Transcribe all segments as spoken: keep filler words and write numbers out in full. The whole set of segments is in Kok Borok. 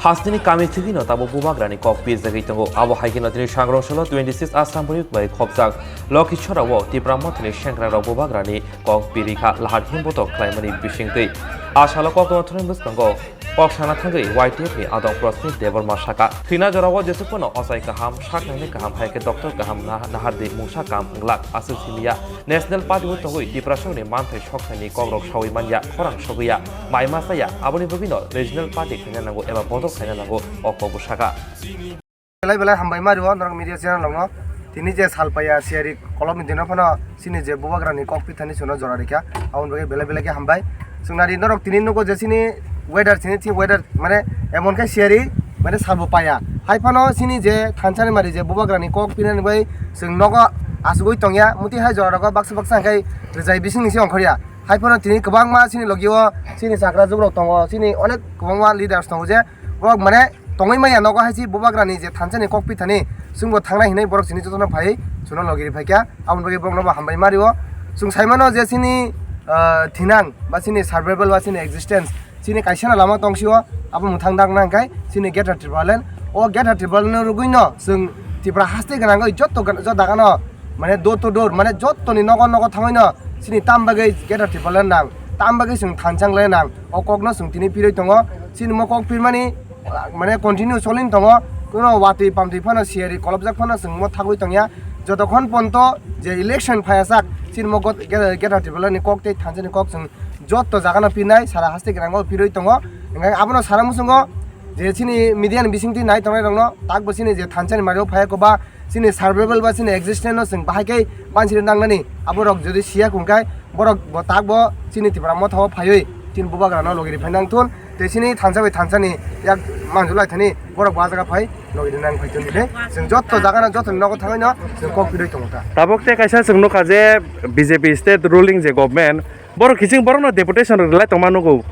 Hasteni kami thwgwino tabuk bubagrani kok pirjagwi tongo. Abo hai kheno tini Sangrong solo twenty six Assam Rayuk bai khopjak Lokhichora o Tipra Mothani sengkrak rok bubagrani kok pirikha lahar himbotok khlaimani bisingtwi. A salo koktwma thwngnani bwskango kok sana thangwi Y T F ni adong Prosmit Debbarma saka, thwina jorao jesuk phano ochai kaham, saknaini kaham, hai khe doctor kaham na-, nahardi mungsa kam wnglak aswk simiya. National Party o tongwi Tiprasarokni manthai soksaini kokrok sawi manya, khorang sogwiya, mai ma chaya, aboni bagwino Regional Party khaina nango eba bodol khaina nango, o kokbo saka. Belai belai hambai ma rio norok media channel rokno. Tini je sal paiya siyari kolomni dino phano chini je bubagrani kok pithani chuno jora rikha, aboni bagwi belai belai khe hambai. Chwng nari norok tini nugo je chini weather, chini, chini weather mane emon khe siyari mane salbo paiya. Hai phano chini je thansa ni mari je bubagrani kok pinani bai chwng nogo asugwi tongya. Muti hai jora rogo baksa baksa hwnkhe rwjai bisingni se ongkhorya. Hai phano tini kwbangma chini logio chini chakra jugrok tongo, chini onek kwbangma leaders tongo je borok mane tongwi manya nogo hai se bubagrani je thansa ni kok pithani chwngbo thangnai hinwi borok chini jotono phaiwi chuno logi ri phaikha. Aboni bagwi borokno bo hambai ma rio. Chwng sai mano je chini, ah, thinang ba chini survival ba chini existence chini kaisa no lama tong sio, abo mwthang dak nang khai chini Greater Tipraland. O Greater Tipraland no rugwi no chwng Tipra haste gwnangwi jotto gan-, jotto dagano mane door to door mane jottoni nogo nogo thangwi no chini tam bagwi Greater Tipraland nang, tam bagwi chwng thansa wnglaina nang, o kokno chwng tini pirwi tongo. Chini mo kok pirmani mane continue cholin tongo, kuno watwi pamtwi phano siyari kolobjak phano chwng mo thagwi tongya. Jotokhon ponto je election phaiyasak chini mo got-, ge-, Greater Tipraland ni kok tei thansa ni kok chwng jotto jaga no pirnai, sara haste gwnango pirwi tongo. Hingkhe abono sara muchungo je chini media ni bisingtwi nai tongnai rokno takbo chini je thansa ni mario phaiya koba chini survival ba chini existence no chwng bahai khe bansiri nangnani. Aborok jodi siya hwnkhe borok bo takbo chini Tipra Motha o phaiwi chini bubagrano logi ri phai nang thun. Tei chini thansa bai thansa ni yak manjulai thani borok bo ah jaga phai logi ri nang phai thun bile. Chwng jotto jaga no jotto ni nogo thangwi no chwng kok pirwi tongo ta. Tabuk tei kaisa chwng nukha je B J P state ruling je government, borok kiching borokno deputation rwlai tongma nugo.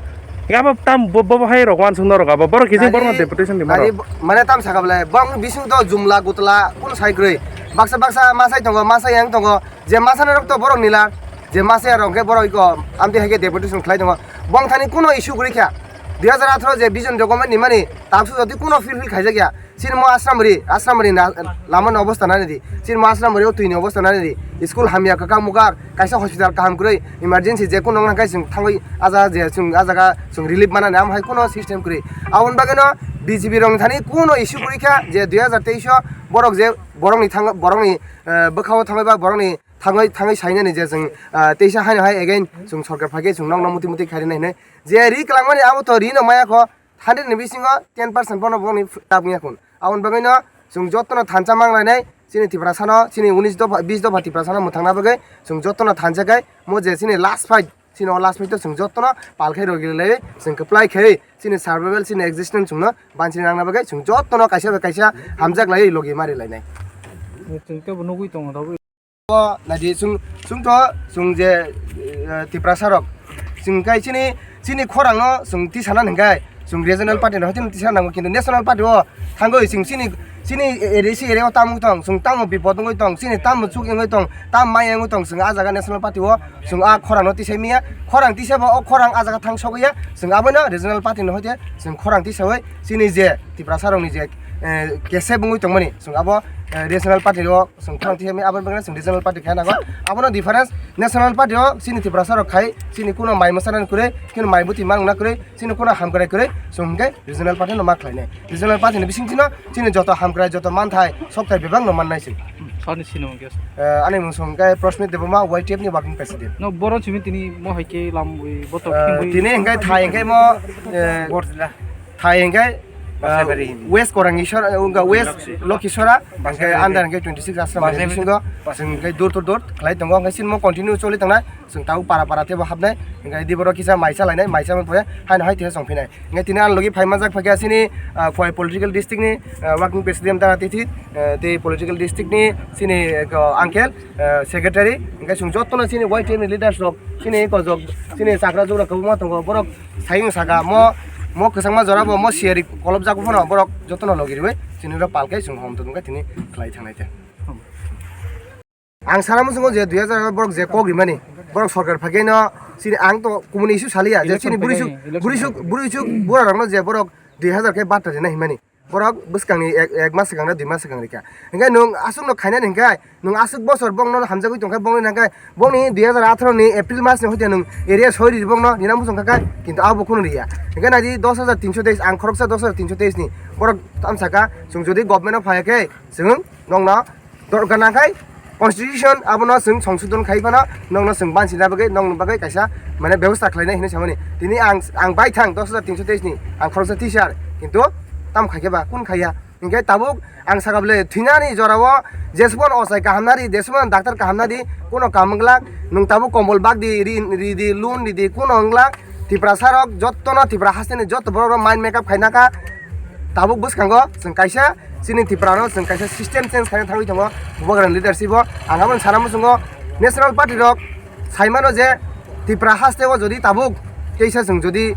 Abo tam bo, bo, bo hai rok wansuk norok abo. Borok kiching borokno deputation rwma rok. Mane tam saka bwlai, bong bising to jumla gutla kun sai kwrwi. Baksa baksa masai tongo, masai yang tongo. Je masani rok to borok nila, je masai rok khe borok iko amtwi hai khe deputation khlai tongo. Bong thani kuno issue kwrwi kha. Dui hajar atharo je vision document ni mani taksu jodi kuno fulfill khaijak ya. Chini mo Asramri, Asramri na, lama ni obostha nani di. Chini mo Asramri o twi ni obostha nani di. School hamya kwkang mukak, kaisa hospital kaham kwrwi, emergency je kuno wngna khe chwng thangwi ah jaga je chwng ah jaga chwng relief manani amo hai kuno system kwrwi. Aboni bagwi no B J P rok thani kuno issue kwrwi kha je dui hajar teis o borok je borok ni thang, borok ni, eh, bwkha o thangwi ba borok ni thangwi, thangwi sainani je chwng, ah, teisa haino hai again chwng sorkar phai khe chwng nokno muti muti khairina hinwi. Je ri kwlangmani abo to ri no maya kho. Hundred ni bisingo ten percent bono boni tabung ya khun. Aboni bagwi no chwng jotono thansa manglainai chini Tiprasano, chini unis dopha, bis dopha Tiprasano mwthangna bagwi chwng jotono thansa khai mo je chini last fight, chini o last fight o chwng jotono pal khai rogi lai chwng kwplai khai chini survival, chini existence chwngno bansini nangna bagwi chwng jotono kaisa bai kaisa hamjak lai logi mari lainai. Chwng tebo nugwi tongo. O naidi chwng, chwng to chwng je, eh, Tiprasa rok chwng kai chini, chini khorang no chwng tisana hwnkhe chwng regional party no hwtini tisana nango, kintu national party o thangwi chwng chini, chini area si area o tamo tong, chwng tamo bipot wngwi tong, chini tamo chuk wngwi tong, tam maya wngwi tong, chwng ah jaga national party o chwng ah khorang no tisai maya, khorang tisai bo o khorang ah jaga thang sogwi ya, chwng abono regional party no hwthe chwng khorang tisawi chini je Tiprasa rok ni je, eh, kesep wngwi tongmani chwng abo, eh, regional party o chwng khorang tiya mi, aboni bagwi chwng regional party khe nango. Abono difference, national party o chini Tiprasa rok khai, chini kuno mai mwsana kwrwi, chini mai bwtwi mang na kwrwi, chini kuno hamkrai kwrwi, chwng hwnkhe regional party no ma khlainai. Regional party ni bising chino chini joto hamkrai, joto manthai, sokthai bebak no mannai chwng. Sani sino hwnkhe? Eh, ani mung song hwnkhe Prosmit Debbarma, Y T F ni working president. No, boron simi tini mo hai khe lam ui botok. Eh, tini hwnkhe thai hwnkhe mo, eh, Thai hwnkhe, ah, Basaibari hini. West Korang Iswara, ah, wngkha West Lokhi. Lokhisora, hwnkhe Basaibari. Under hwnkhe twenty six Assam Basaibari. Bisingo, Basaibari. Chwng hwnkhe door to door khlai tongo, hwnkhe chini mo continue choli tongnai, chwng tabuk para para teibo hapnai, hwnkhe di borok kisa maisa lainai, maisa wngpore, haino hai tini chwng phinai. Hwnkhe tini ang logi phai manjak phaikha chini, ah, Khowai political district ni, ah, working president Dara Tithi, ah, tei political district ni chini, ah, uncle, ah, secretary, hwnkhe chwng jotono chini Y T F ni leaders rok, chini kojok, chini chakra jukra kwbangma tongo, borok Sayung saka mo, mo kwchangma jora bo mo siyari kolobjak phano borok jotono logi riwi chini rok palkai chwng hom tongkha tini khlai thangnai te. Ang sana muchungo je dui hajar borok je kok rimani borok sorkar phageno chini ang to kumuni issue saliya je chini election buri suk phageno, election buri suk phageno. Buri suk bura rokno je borok dui hazar khe bata rina himani. Borok bwskangni ek, ek mas swkang na dui mas swkang rikha. Hinkhe nwng aswkno khainani hinkhe, nwng aswk bosor bongno hamjagwi tongkha bongni hinkhe, bongni dui hazar atharo ni April mas ni hoite nwng area soi ri bongno rina muchung kha khe, kintu abo khunu riya. Hinkhe naidi dos hazar tinso teis, ang khoroksa dos hazar tinso teis ni borok tamsaka, chwng jodi government o phaiya khe, chwng nokno dorkar nangkhai constitution abono chwng songsodon khai phano nokno chwng bansina bagwi nokni bagwi kaisa mane bebosta khlainai hinwi samani. Tini ang, ang baithang dos hazar tinso teis ni ang khoroksa teacher, kintu tam khaikhe ba kun khaiya? Hinkhe tabuk ang saka bwle thwinani jorao jesubon ochai kaham nari, jesubon doctor kaham nari, kuno kam wngla, nwng tabuk kombol bagdi, ri, ridi, loan ridi, kuno wngla. Tiprasa rok jottono, Tipra hasteni jotto borok rok mind makeup khainakha. Tabuk bwskango chwng kaisa chini Tiprano chwng kaisa system change khaina thangwi tongo Bubagrani leadership o. Ang abono sana muchungo national party rok saimano je Tipra haste o jodi tabuk teisa chwng jodi,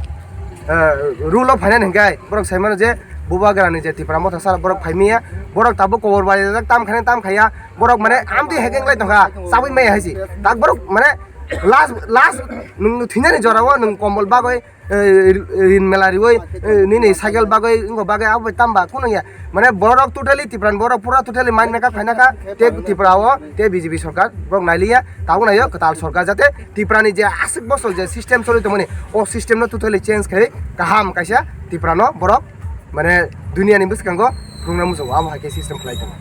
eh, rule o phainani hinkhe borok saimano je Bubagrani je Tipra Motha sar borok phaimaya, borok tabuk kobor bai tam khaina tam khaiya, borok mane amtwi hekeng lai tongkha, chabwi maya haisi. Tak borok mane last, last nwng thwinani jorao nwng kombol bagwi, eh, rin mela riwi, eh, nini cycle bagwi, wngkha bagwi, abo bai tamba kuno ya. Mane borok totally Tipran borok pura totally mind makeup khainakha, te Tipra o, te B J P sorkar borok nailiya, tabuk naio kwtal sorkar jate Tiprani je aswk bosor je system choli tongmani, o system no totally change khai kaham kaisa Tiprano borok mane duniani bwskango phunukna muchungo, abo hai khe system khlai tongo.